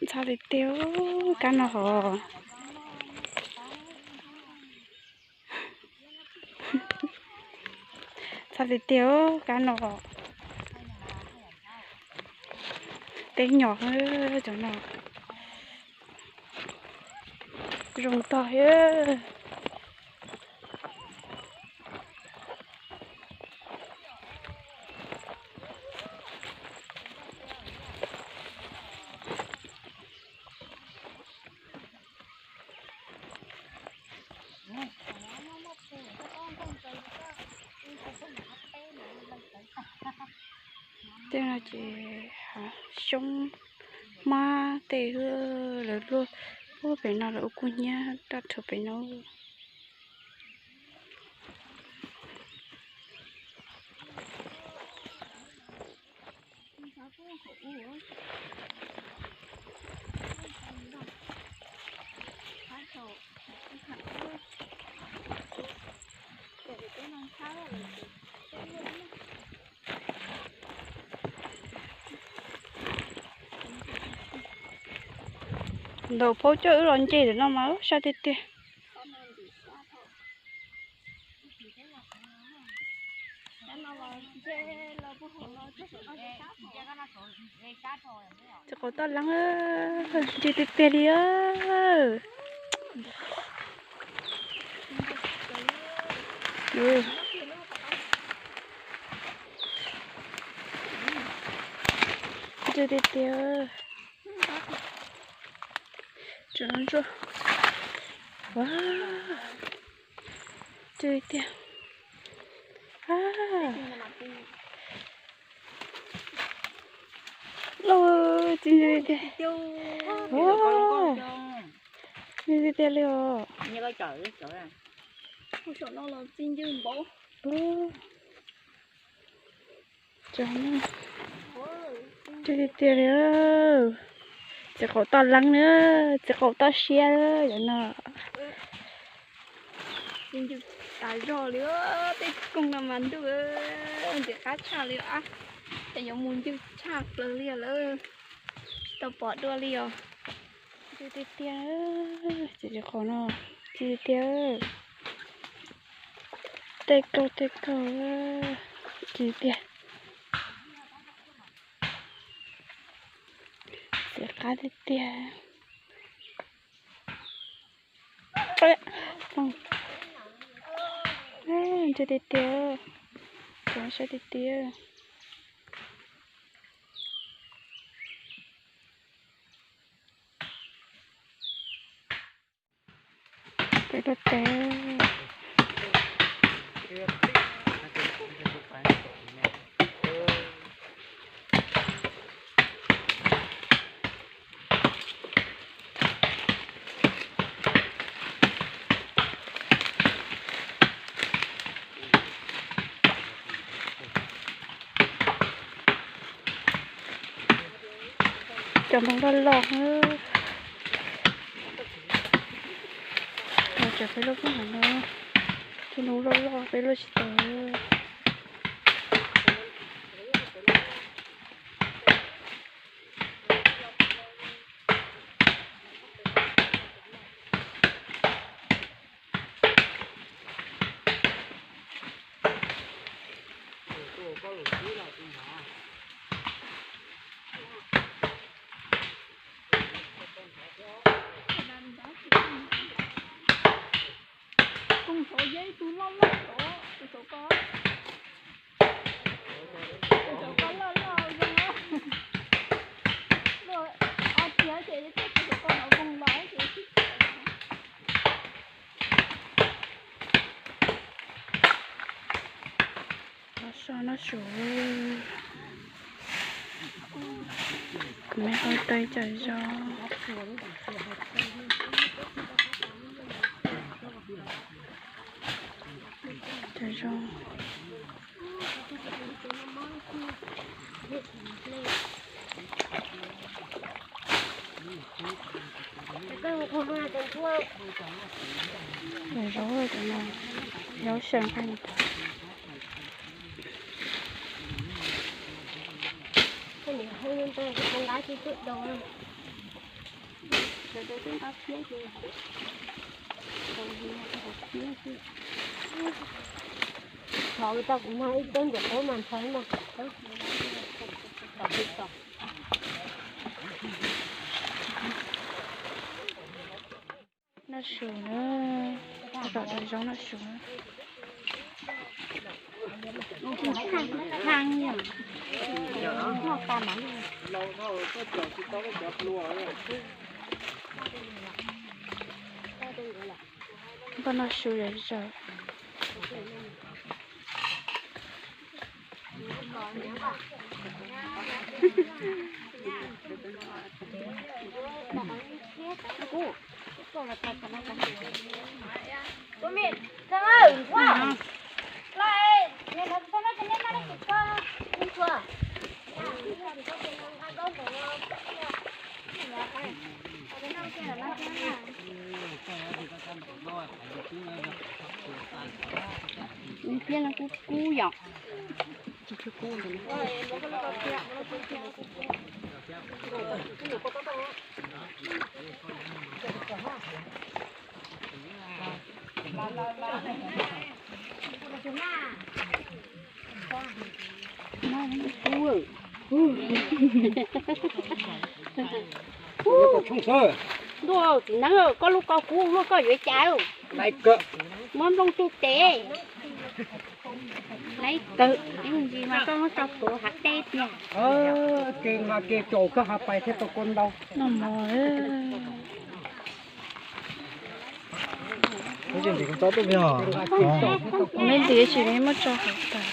Ntxhab tiag tiag kab no hos. Ntxhab tiag tiag kab no. Teb nyom cov no. Zoo tog thiab. Tej no ces xyoob hmab tej lawv luaj pem no lawv ua kub hnyiab raj rhuav pem no. Ntaus phauj coj wb los nce lawm no mas sab tiag tiag. Txiv qaub toj leeb, ntse tiag tiag li. Ntse tiag tiag. Tsuas no ntsuag. Ntse tiag tiag. Lauj, txi ntse tiag. Ntse tiag tiag li os. Ntse tiag tiag li. Txiv qaub toj leeb na, txiv qaub toj siab yom no. Txi ncw tas zog li, tej koog no mas ntuj, ntxim qab tshaj li a. Ces yuav mus ncw tshaj plaws li lawm, tsis tau pom dua li os. Ntse tiag tiag, ces qhov no ntse tiag tiag. Tej kaug tej kaug, ntse tiag. Txiv qab tiag tiag. Ntse tiag tiag, cov saib tiag tiag. Peb tuaj teb. Cov nploog loj loj. Cov peb luaj pub no, cov nploog loj loj peb luaj tsis tau. Koog saud yog ib tug loj loj saud, tus saud ko, tus saud ko loj loj zoo, luaj ob tiag ces tus saud ko no koog los ces sib txiav. Los so no su, kuv me hu tau cov zoo, cov zoo. Cov zaub, zaub seem qab. Noj su na, tom daws zoo noj su na. Koj noj su zom zaws. Thiab no kub kub yom. Tsis tshua kub ntawd. Kub. Ntuj, txiv neeb, koj lub koj kub luaj koj yuav cas? Muab nplooj teg tes. Laiv kawg, ib ntsis mas koj muab tso tuav hav dej tiag. Kev nqa kev tsaus koj hav pais thiab tau kua ntau. Noj mov. Me ntsis tsis muab tso hauv tas.